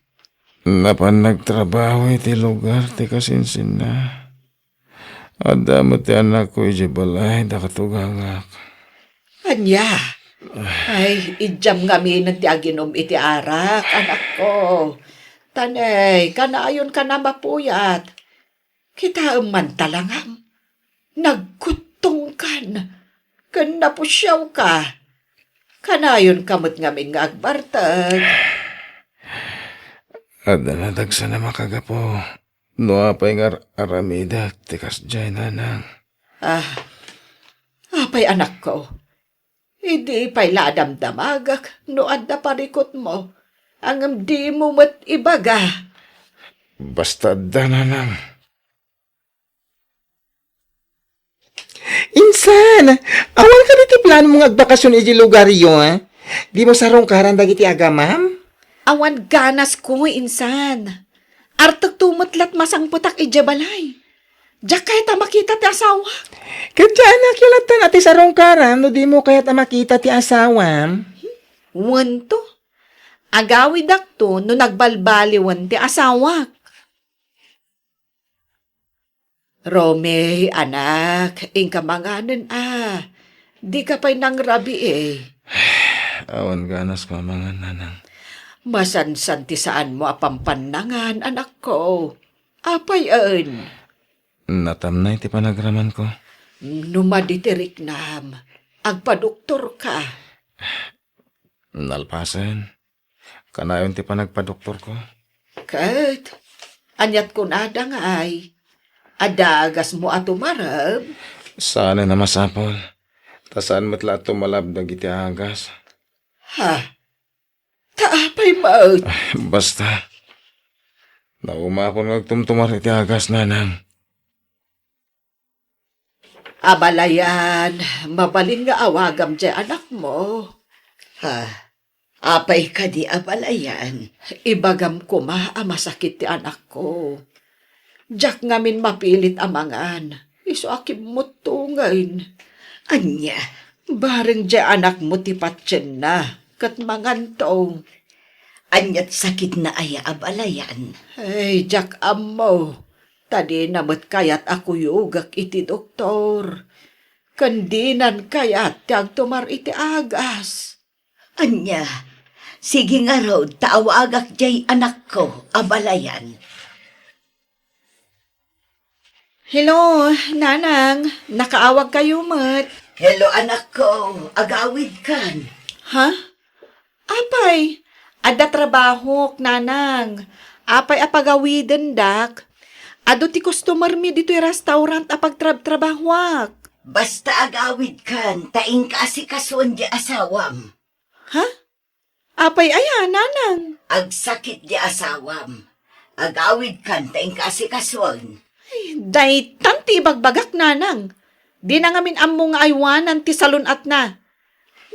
Napan nagtrabaho iti lugar ti kasinsinna. Adda met ti anakko idiay balay, dakatugangak. Ania? Ay, idiam ngaminen ti aginom iti arak, anakko. Ta ne, kanayonkan a mapuyat. Kitaem man talangam. Nagkuttongkan. Ken napusiawka. Kanayonka met ngamin nga agbartek. Adda nadagsan a makagapu. No apay nga ar-, aramidek ti kasdiay, nanang? Ah, apay, anakko? Idi pay la a damdamagek no adda parikutmo, ngem dimo met ibaga. Basta adda, nanang. Insan, awan kadi ti plano mo nga agbakasion iti lugaryo, eh? Dimo sarungkaran dagiti agamam? Awan ganasko, insan. Artekto met la't masangpetak idiay balay. Diak kayat a makita ti asawak. Ket diak kayat latta ti sarungkaran no dimo kayat a makita ti asawam. Wento. Agawidakto no nagbalbaliwen ti asawak. Romy, anak, inka manganen a. Dika pay nangrabii. Awan ganasko a mangan, nanang. Masansan ti saanmo a pampannangan, anakko. Apay en? Natamnay ti panagramanko. No madi ti riknam, agpadoktorka. Nalpasen, kanayon ti panagpadoktorko. Ket, ania't kunada ngay? Adda agasmo a tumareb? Saanen a masapul. Ta saan met la a tumalab dagiti agas. Ha? Ta apay met? Basta, naumapon nga agtumtumar iti agas, nanang. Abalayan, mabalin nga awagam diay anakmo. Ha? Apay kadi, abalayan? Ibagam koma a masakit ti anakko. Diak ngamin mapilit a mangan, isu a kimmuttongen. Ania? Bareng diay anakmo ti patienna, ket manganto. Ania't sakitna aya, abalayan? Ay, diak ammo. Ta dina met kayat a kuyogek iti doktor. Ken dinan kayat ti agtumar iti agas. Ania? Sige ngarud ta awagak diay anakko, abalayan. Hello, Nanang. Nakaawagkayo met. Hello, anakko. Agawidkan. Ha? Apay, adda trabahok, Nanang. Apay a pagawidendak? Adu ti customer mi ditoy restaurant a pagtrabtrabahoak. Basta agawidkan, ta inka asikasuen di asawam. Ha? Apay aya, Nanang? Agsakit di asawam. Agawidkan ta inka asikasuen. Ay, daytan ti ibagbagak, Nanang. Dina ngamin ammo nga aywanan ti salun-atna.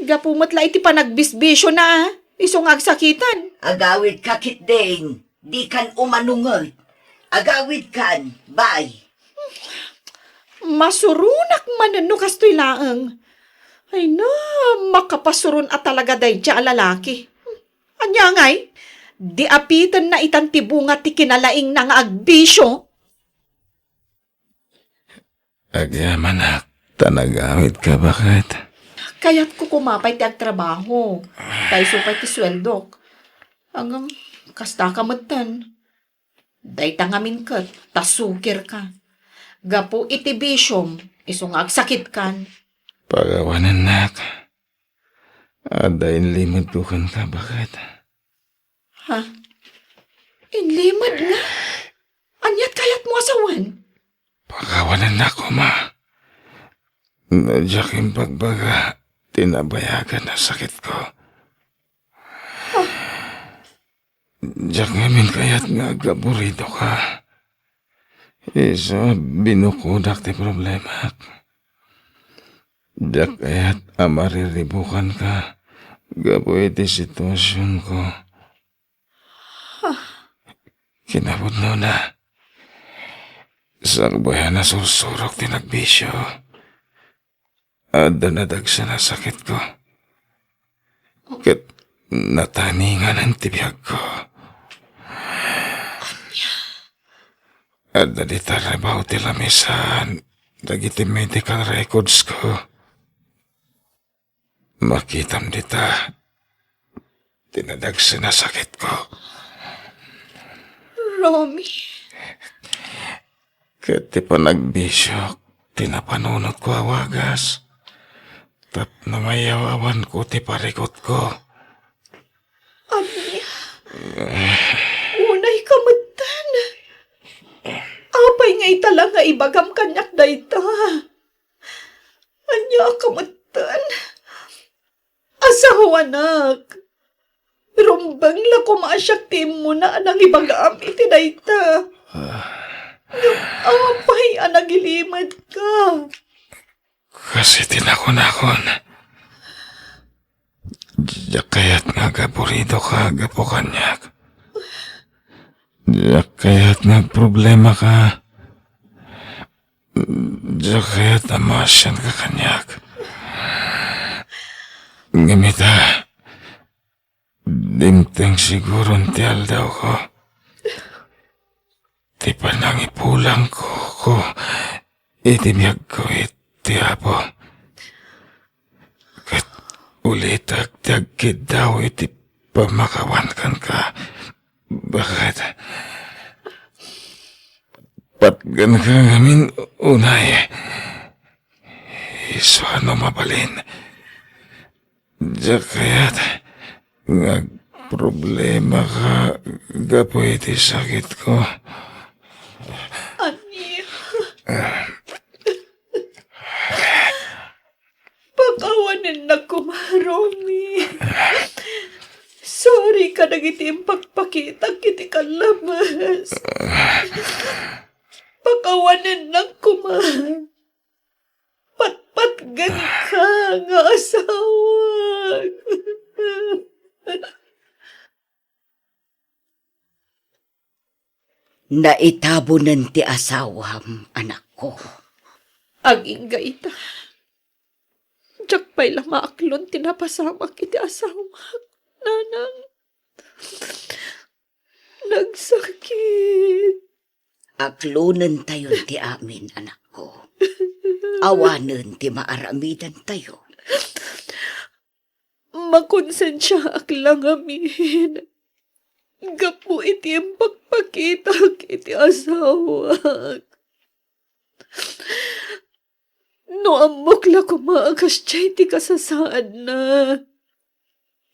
Gapu met la iti panagbisbisiona, a, isu nga agsakitan. Agawidka ketdin, dikan umanunget. Agawidkan, bay. Masuronak manen no kastoy laeng. Ay na, makapasuron a talaga daydiay a lalaki. Ania ngay? Di apitenna itan ti bunga ti kinalaingna nga agbisio. Agyamanak, ta nagawidka, baket. Kayatko koma pay ti agtrabaho. Ta isu pay ti sueldok. Ngem, kasta ka metten. Dayta ngamin ket, ta sukirka. Gapu iti bisiom, isu nga agsakitkan. Pagawanennak. Adda inlimedko kenka, baket. Ha? Inlimed nga? Aniat kayatmo a sawen? Pagawanennak koma. No diak imbagbaga ti nabayagan a sakitko. Diak ngamin kayat nga agaburidoka. Isu a binukodak ti problemak. Diak kayat a mariribukanka gapu iti situasionko. Kinapudnona, sakbay a nasursurok ti nagbisio, adda nadagsen a sakitko. Ket nataninganen ti biagko. Adda dita rebaw ti lamisaan dagiti medical recordsko. Makitam dita ti nadagsen a sakitko. Romy. Ket ti panagbisiok ti napanunotko a wagas tapno mayaw-awanko ti parikutko. Ania? Unay ka metten. Apay nga ita la nga ibagam kaniak dayta? Ania ka metten? Asawanak. Rumbeng la koma a siak ti immuna a nangibagam iti dayta. Ngem apay a nagilimedka? Kas iti nakunakon, diak kayat nga agaburidoka gapu kaniak. Diak kayat nga agproblemaka. Diak kayat a maasianka kaniak. Ngem ita, dimteng siguron ti aldawko. Ti panangipulangko ko iti biagko iti Apo. Ket ulitek ti agkiddaw iti pammakawan kenka, baket. Patgenka ngamin unay. Isu a no mabalin, diak kayat nga agproblemaka gapu iti sakitko. Ani? Pakawanennak koma, Romy. Sorry kadagiti impakpakitak iti kallabes. Pakawanennak koma. Patpatgenka nga asawak. Naitabonen ti asawam, anakko. Agingga ita. Diak pay la maaklon ti napasamak iti asawak, nanang. Nagsakit. Aklonentayon ti amin, anakko. Awanen ti maaramidantayo. Makonsensiaak la ngamin gapu iti impakpakitak iti asawak. Ammok la koma a kasdiay ti kasasaadna.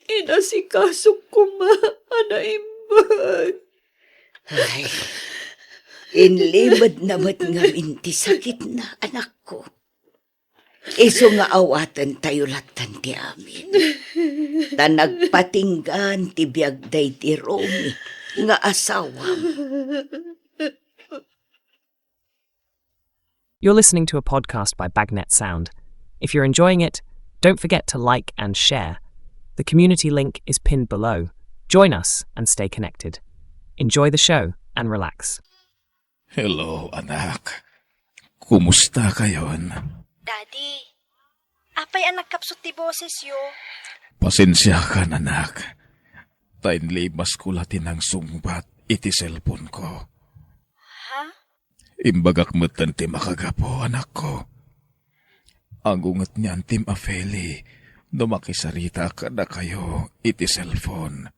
Inasikasok koma a naimbag. Ay, inlimedna met ngamin ti sakitna, anakko. Isu nga awaten tayo lattan ti amin. Ta nagpatinggaan ti biag daydi Romy nga asawam. You're listening to a podcast by Bagnet Sound. If you're enjoying it, don't forget to like and share. The community link is pinned below. Join us and stay connected. Enjoy the show and relax. Hello, anak. Kumusta kayon? Daddy, apay a nagkapsut ti bosesyo? Pasensiakan, anak. Ta inlimasko la ti nangsungbat iti cellphone ko. Ha? Imbagak metten ti makagapu, anakko. Agunget ni Antim a Feli no makisaritaak kadakayo iti cellphone.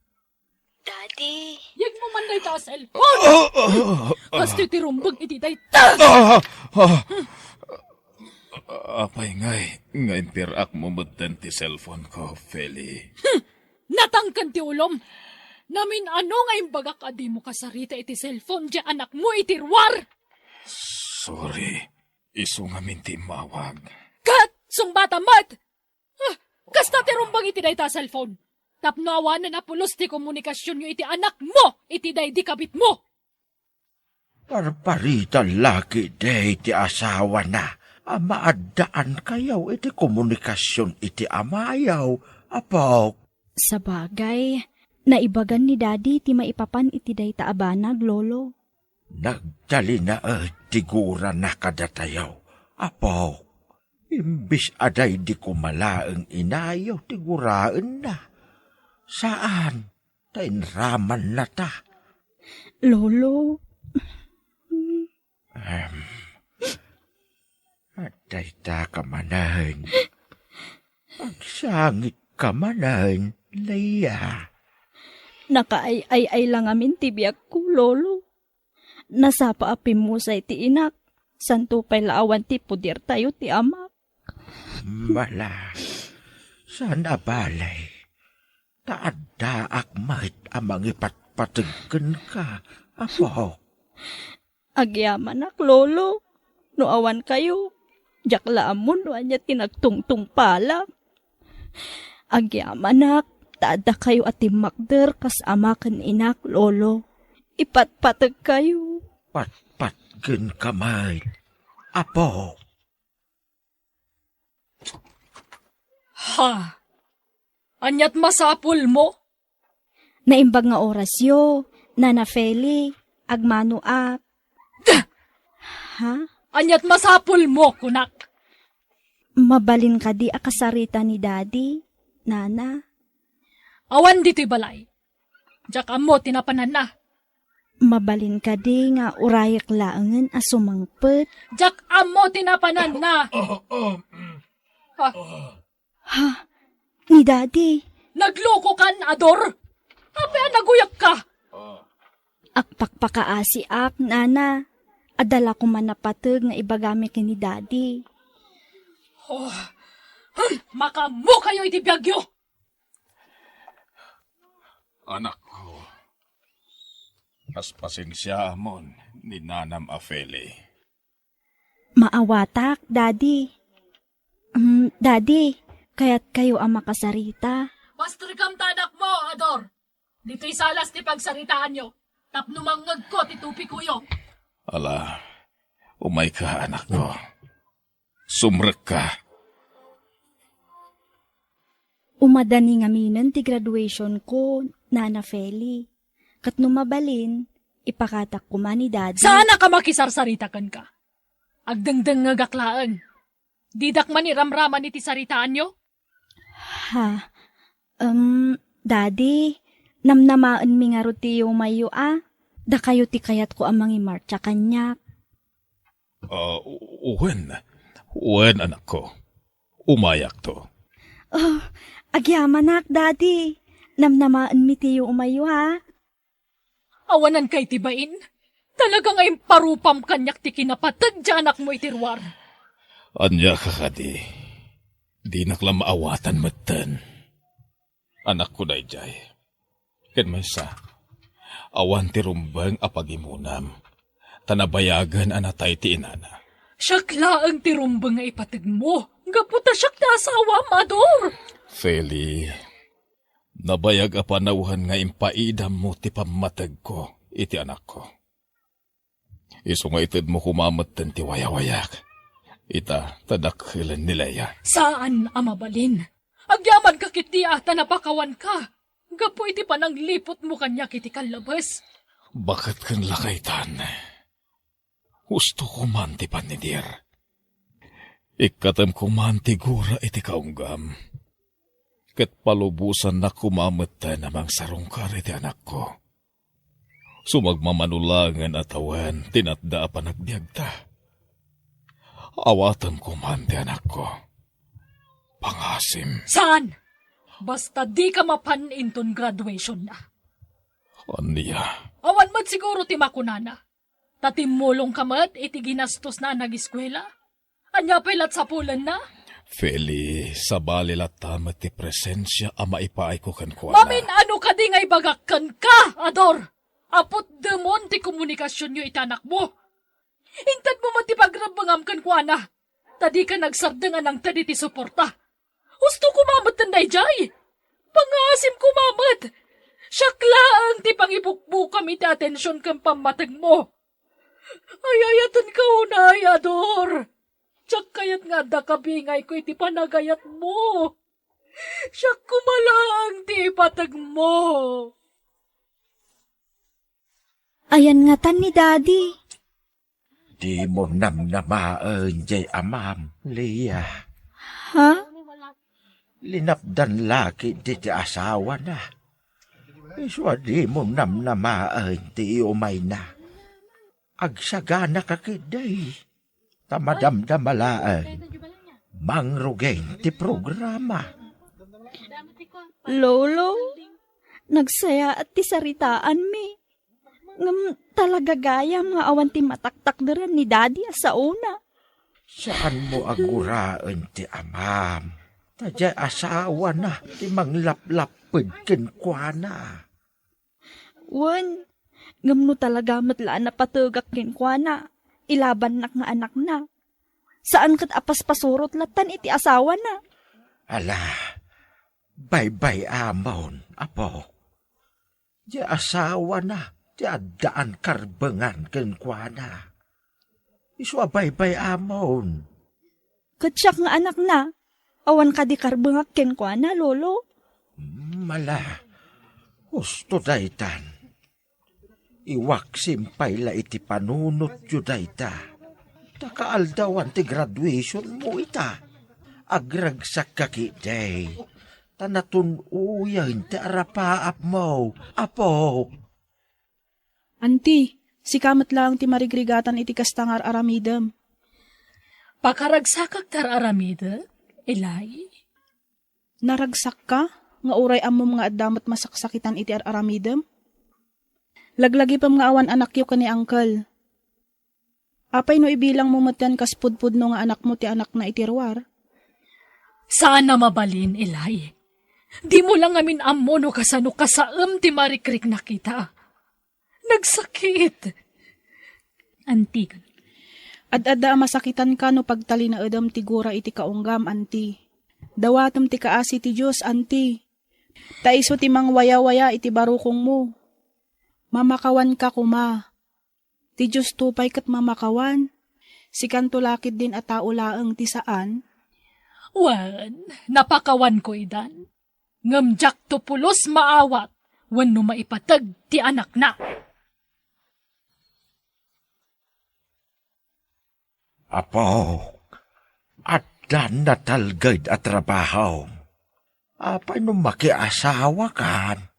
Daddy. Yegmo man dayta a cellphone! Oh, oh, oh, oh. Kastoy ti rumbeng iti dayta! Ah, ah. Apay ngay nga intirakmo metten ti cellphone ko, Feli? Natangken ti ulom. Namin-ano nga imbagak a dimo kasarita iti cellphone diay anakmo iti ruar? Sorry. Isu ngamin ti immawag. Ket sungbatam met! Ah, kasta ti rumbeng iti dayta a cellphone. Tapno awanen a pulos ti komunikasionyo iti anakmo iti daydi kabitmo. Parparita la ketdi ti asawana a maaddaankayo iti komunikasion iti amayo, apok. Sabagay, naibagan ni Daddy ti maipapan iti dayta a banag, Lolo. Nagtalinaed ti gurana kadatayo, apok. Imbis a daydi koma laeng inayo ti guraenna. Saan, ta inramannata. Lolo. Ahem. Adda ita ka manen. Agsangitka manen, Leia. Nakaay-ay-ay la ngamin ti biagko, Lolo. Nasapa a pimmusay ti inak, santo pay la awan ti podertayo ti amak. Mala, saan a balay, ta addaak met a mangipatpateg kenka, apok. Agyamanak, Lolo, no awan kayo, diak la ammo no ania ti nagtungtungpalak. Agyamanak, ta adda kayo a timmakder kas ama ken inak, Lolo. Ipatpateg kayo. Patpatgen ka met, apo. Ha? Aniat masapulmo? Naimbag nga orasyo, Nana Feli, agmanoak. Ha? Aniat masapulmo, kunak? Mabalin kadi a kasarita ni Daddy, Nana? Awan ditoy balay. Diak ammo ti napananna. Mabalin kadi nga urayek laengen a sumangpet? Diak ammo ti napananna. Ha? Ni Daddy? Naglokokan, Ador? Apay a naguyakka? Agpakpakaasiak, Nana. Adda la koma napateg nga ibagami ken ni Daddy. Oh, hmm, makaammokayo iti biagyo! Anakko, kas pasensiaamon ni nanam a Feli. Maawatak, Daddy. Mm, Daddy, kayatkayo a makasarita? Pastrekam ta anakmo, Ador. Ditoy salas ti pagsaritaanyo, tapno mangngegko ti tupikoyo. Ala, umayka, anakko. Sumrekka. Umadani ngaminen ti graduation ko, Nana Feli. Ket no mabalin, ipakatak koma ni Daddy. Saanak a makisarsarita kenka. Agdengdengngegak laeng. Didak man iramraman iti saritaanyo? Ha? Em, Daddy, namnamaenmi ngarud ti yumayyo a. Dakayo ti kayatko a mangimartsa kaniak. Ah, wen, wen, anakko. Umayakto. Oh, agyamanak, Daddy. Namnamaenmi ti yumayyo, ha? Awanan kay ti bain? Talaga nga imparupam kaniak ti kinapateg ti anakmo iti ruar. Ania ka kadi? Dinak la maawatan metten. Anakko daydiay. Ken maysa, awan ti rumbeng a pagimonam, ta nabayagen a natay ti inana. Siak laeng ti rumbeng nga ipategmo, gapu ta siak ti asawam, Ador! Feli, nabayag a panawen nga impaidammo ti pammategko iti anakko. Isu nga itedmo koma metten ti wayawayak. Ita, ta dakkelen ni Lea. Saan a mabalin. Agyamanka ketdi a ta napakawanka gapu iti panangliputmo kaniak iti kallabes. Baket ken lakaytan. Husto koman ti pannidir. Ikkatem koman ti gura iti kaunggam. Ket palubosannak koma metten a mangsarungkar iti anakko. Sumagmamano laengen a tawen ti natda a panagbiagta. Awatem koman ti anakko. Pangasim. Saan! Basta dika mapan inton graduationna. Ania? Awan met siguro ti makunana. Ta timmulongka met iti ginastosna a nagiskuela. Ania pay lat sapulenna? Feli, sabali latta met ti presensia a maipaayko kenkuana. Mamin-ano kadi nga ibagak kenka, Ador? Aput demon ti komunikasionyo iti anakmo. Intedmo met ti pagrebbengam kenkuana. Ta dika nagsardeng a nangted iti suporta. Husto koma met daydiay. Pangasim koma met. Siak laeng ti pangibukbukam iti atension ken pammategmo. Ay-ayatenka unay, Ador. Diak kayat nga adda kabingayko iti panagayatmo. Siak koma laeng ti ipategmo. Ayan ngatan ni Daddy. Dimo namnamaen jay amam, Leah. Ha? Linapdan la ketdi ti asawana. Isu a dimo namnamaen ti iumayna. Agsaganaka ketdi. Ta madamdama laeng. Mangrugin ti programa. Lolo, nagsayaat ti saritaanmi. Ngem talaga gayam nga awan ti mataktakderan ni Daddy a saona. Saanmo a guraen ti amam. Ta diay asawana ti manglaplapped kenkuana. Wen, ngem no talaga met la a napategak kenkuana, ilabannak nga anakna. Saan ket a paspasurot lattan iti asawana. Ala, baybay-amon, apo. Diay asawana ti addaan karbengan kenkuana. Isu a baybay-amon. Ket siak nga anakna, awan kadi karbengak kenkuana, Lolo? Mm, ala, husto daytan. Iwaksim pay la iti panunotyo dayta. Ta kaaldawan ti graduationmo ita. Agragsakka ketdi. Ta natun-oyen ti arapaapmo, apo. Anti, sika met laeng ti marigrigatan iti kasta nga ar-aramidem. Pakaragsakak ti ar-aramidek, Eli? Naragsakka nga uray ammom nga adda met masaksakitan iti ar-aramidem? Laglagipem nga awan anakyo ken ni Uncle. Apay no ibilangmo metten kas pudpudno nga anakmo ti anakna iti ruar? Saan a mabalin, Eli. Dimo la ngamin ammo no kasano kasaem ti marikriknak ita. Nagsakit. Anti. Ad-adda a masakitanka no pagtalinaedem ti gura iti kaunggam, anti. Dawatem ti kaasi ti Dios, anti. Ta isu ti mangwayawaya iti barukongmo. Mamakawanka koma. Ti Diosto pay ket mamakawan. Sikanto la ketdin a tao laeng ti saan. Wen, napakawanko idan. Ngem diakto pulos maawat wenno maipateg ti anakna. Apo, addan natalged a trabaho. Apay no makiasawakan?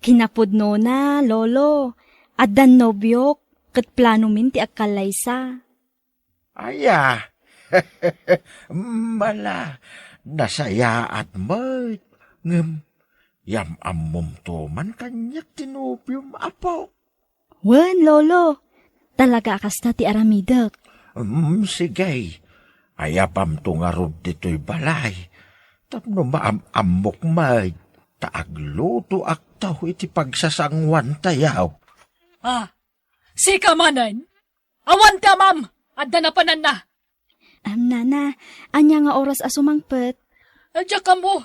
Kinapudnona, Lolo. Addan nobiok, ket planomin ti agkallaysa. Aya, mala, nasayaat met. Ngem, yam-ammomto man kaniak ti nobiom, apo. Wen, Lolo. Talaga a kasta ti aramidek. Mm, sige. Ayabamto ngarud ditoy balay, tapno maam-ammok met ta aglutoakto iti pagsasangoantayo. Ah, sika manen? Awan ti amam! Adda napananna! Am, nana, ania nga oras a sumangpet? Diak ammo.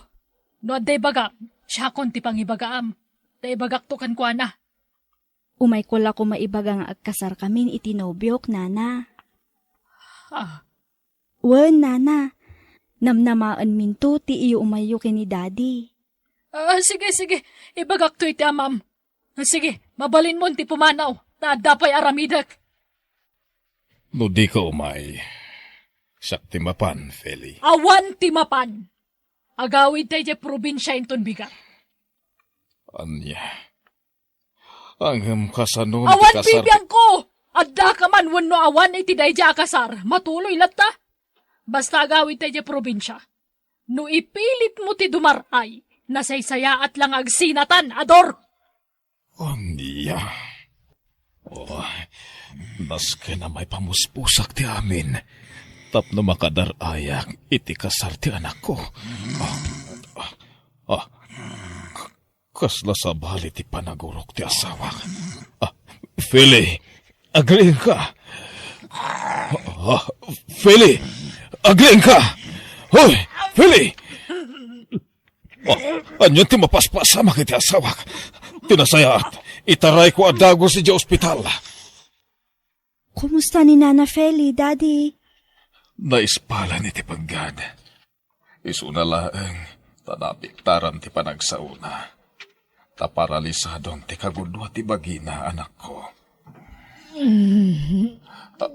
No adda ibagam, siakon ti pangibagaam. Ta ibagakto kenkuana. Umayko la koma ibaga nga agkasarkamin iti nobiok, nana. Ah. Wen, nana. Namnamaenminto ti iyo umayyo ken ni Daddy. Ah, sige, sige. Ibagakto iti amam. Sige, mabalinmon ti pumanaw, ta adda pay aramidek. No dika umay, siak ti mapan, Feli. Awan ti mapan. Agawidta idiay probinsia inton bigat. Ania? Ngem kasano ti kasar? Awan bibiangko! Addaka man wenno awan iti daydiay a kasar, matuloy latta. Basta agawidta idiay probinsia. No ipilitmo ti dumar-ay, nasaysayaat la nga agsinatan, Ador! Ania? Oh, nasken a maipamuspusak ti amin tapno makadar-ayak iti kasar ti anakko. Ah, ah, ah, kasla sabali ti panagurok ti asawak. Ah, Feli, agriingka. Ah, Feli, agriingka. Hoy, Feli! Oh, ania ti mapaspasamak iti asawak? Ti nasayaat, itarayko a dagus idiay ospital. Kumusta ni Nana Feli, Daddy? Naispalan iti penggad. Isuna laeng, ta napiktaran ti panagsaona. Ta paralisadon ti kagudua ti bagina, anakko. Ah,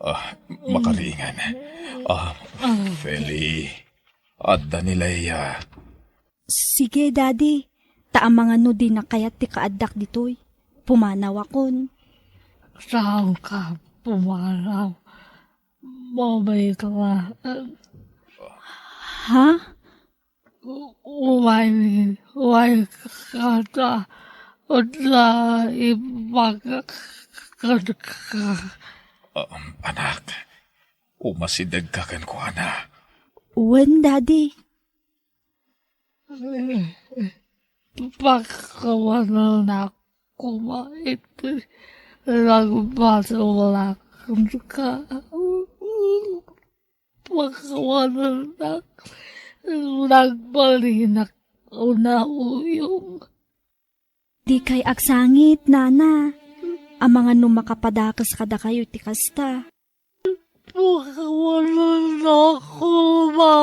ah, makariingan. Ah, Feli. Adda ni Leia. Sige, Daddy. Ta amangan no dina kayat ti kaaddak ditoy. Pumanawakon. Saanka pumanaw? Mabay ka. Ha? Umay, umay ka ta, ta ipagkadka. Um, anak, umasidegka kenkuana. Wen, Daddy. Pakawanan koma iti nagbasol a kenka. Pakawanan, nagbalinak una uyong. Dikay agsangit, Nana. Amangan no makapadakes kadakayo ti kasta. Pakawanan koma.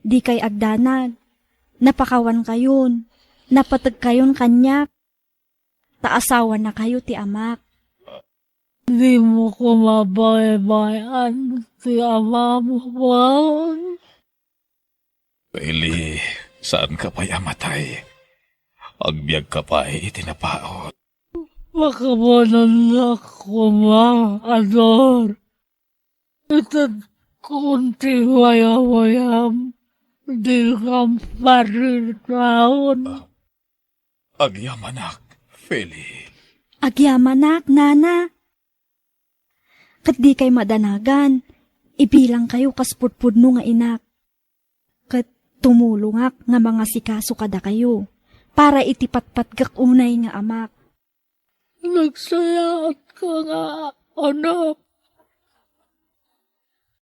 Dikay agdanag. Napakawankayon. Napategkayon kaniak. Ta asawanakayo ti amak. Dimo koma baybay-an ti amam, Juan? Feli, saanka pay a matay. Agbiagka pay iti napaut. Pakawanannak koma, Ador. Itedkon ti wayawayam, dikam parirtaon. Agyamanak, Feli. Agyamanak, Nana. Ket dikay madanagan, ibilangkayo kas pudpudno nga inak. Ket tumulongak nga mangasikaso kadakayo para iti patpatgek unay nga amak. Nagsayaatka nga anak.